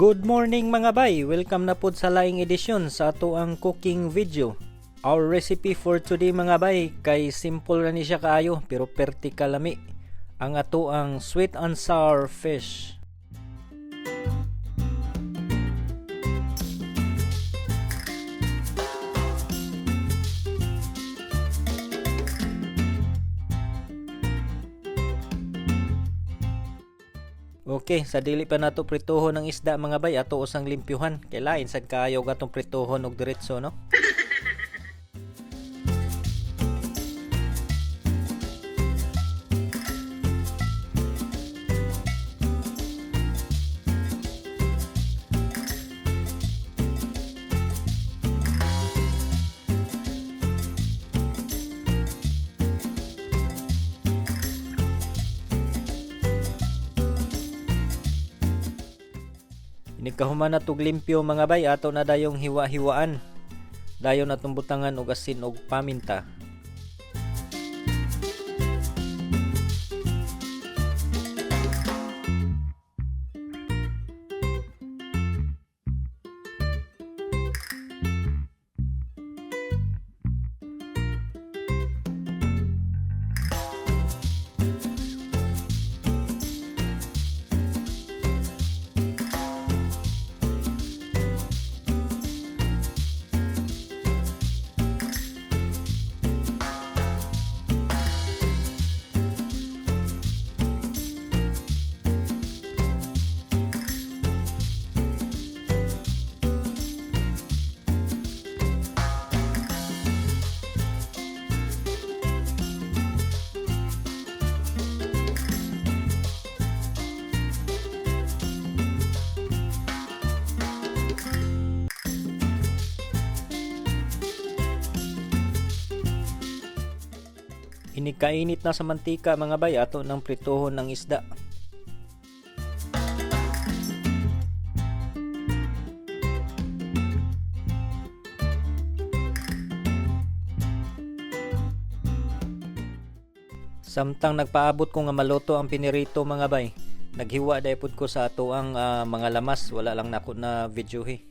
Good morning, mga bay! Welcome na pod sa laing edisyon sa ato ang cooking video. Our recipe for today, mga bay, kay simple ra ni siya kaayo pero perti kalami. Ang ato ang sweet and sour fish. Okay, sa dili pa nato prituhon ang isda, mga bay, ato usang limpyuhan. Kay lain sad kaayo atong prituhon og diretso, no? Inig kahuman na tug limpyo, mga bay, ato na dayong hiwa-hiwaan. Dayon atong butangan og asin og paminta. Inig kainit na sa mantika, mga bay, ato nang prituhon ang isda. Samtang nagpaabot ko nga maluto ang pinirito, mga bay, naghiwa dai pud ko sa ato ang mga lamas, wala lang nako na videohi.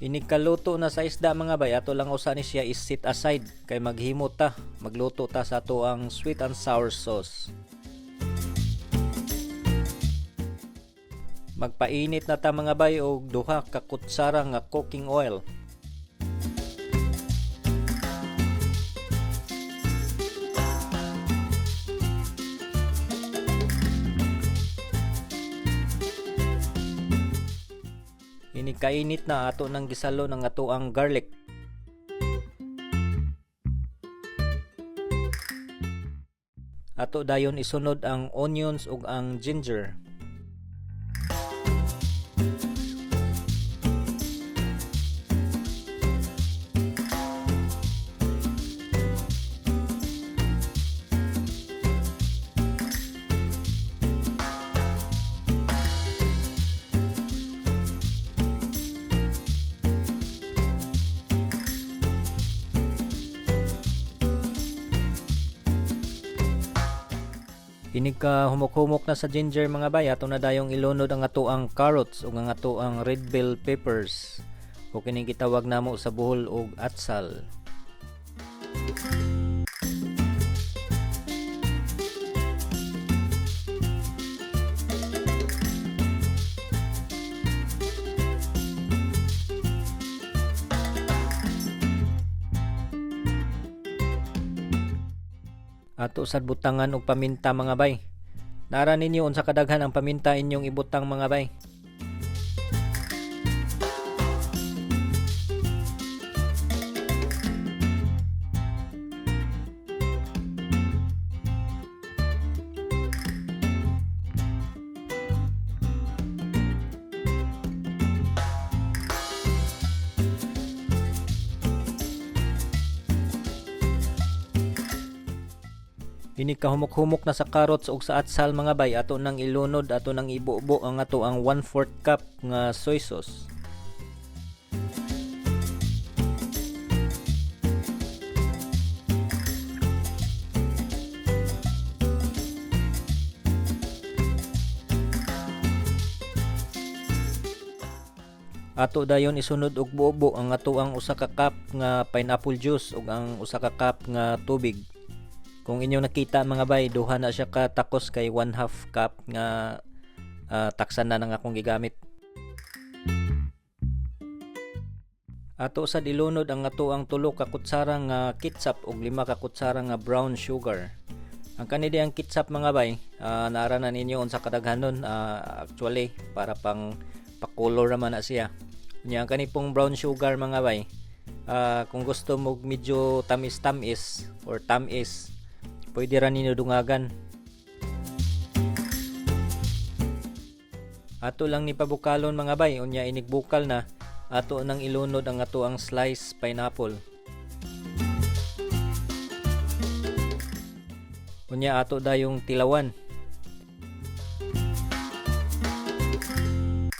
Inig kaluto na sa isda, mga bay, ato lang usa ni siya is set aside kay maghimo ta, magluto ta sa ato ang sweet and sour sauce. Magpainit na ta, mga bay, og duha ka kutsara nga cooking oil. Inig kainit na, ato nang gisalo ng ato ang garlic. Ato dayon isunod ang onions ug ang ginger. Inig ka humok-humok na sa ginger, mga bay, ato na dayong ilunod ang ato ang carrots ug ang ato ang red bell peppers o kining gitawag namo sa Bohol og atsal. Ato sad butangan og paminta, mga bay. Nara ninyo unsa kadaghan ang paminta inyong ibutang, mga bay. Inig kahumok-humok na sa carrots ug sa atsal, mga bay, ato nang ilunod, ato nang ibubo ang ato ang 1/4 cup nga soy sauce. Ato dayon isunod og bubo ang ato ang 1 ka cup nga pineapple juice ug ang 1 ka cup nga tubig. Kung inyong nakita, mga bay, duha na siya ka takos kay 1/2 cup nga taksan na nang akong gigamit. Ato sad ilunod ang ato ang 3 ka kutsara nga ketchup ug 5 ka kutsara nga brown sugar. Ang kani ang ketchup, mga bay, naara na ninyo unsa kadaghanon, actually para pang pakulor naman na siya. Nya ang kani pong brown sugar, mga bay, kung gusto mo medyo tamis-tamis or tamis, pwede ra ninyo dungagan. Ato lang ni pabukalon, mga bay, unya inigbukal na, ato nang ilunod ang ato ang slice pineapple. Unya ato dayong tilawan.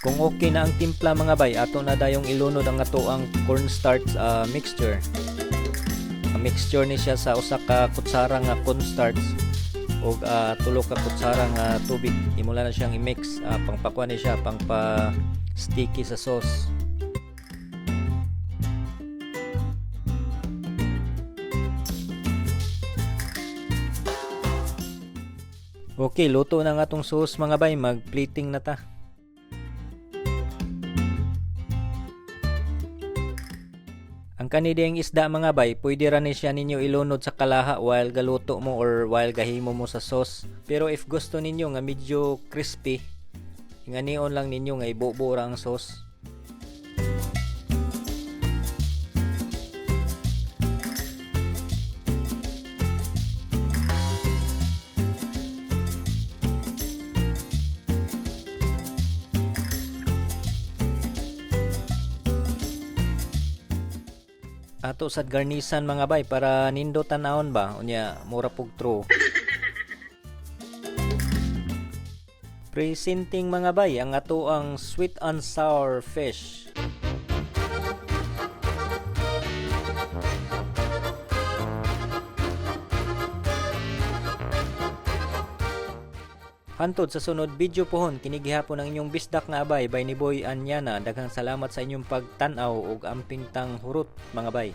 Kung okay na ang timpla, mga bay, ato na dayong ilunod ang ato ang cornstarch mixture. Ang mixture ni siya sa 1 ka kutsara nga cornstarch ug 3 ka kutsara nga tubig. Imo na siyang i-mix, pangpakuan ni siya, pangpa sticky sa sauce. Okay, luto na nga tong sauce, mga bay, mag-plating na ta. Ang kani diyang isda, mga bay, pwede ra ni siya ninyo ilunod sa kalaha while galuto mo or while gahimo mo sa sauce. Pero if gusto ninyo nga medyo crispy, inganion lang ninyo nga ibubo ra ang sauce. Ato sad garnisan, mga bay, para nindo tan-awon ba, unya mura pug true. Presenting, mga bay, ang ato ang sweet and sour fish. Hantod sa sunod video pohon, kini gihapon ang inyong bisdak nga abay, bay ni Boy Anyana. Daghang salamat sa inyong pagtan-aw ug amping tang hurot, mga bay.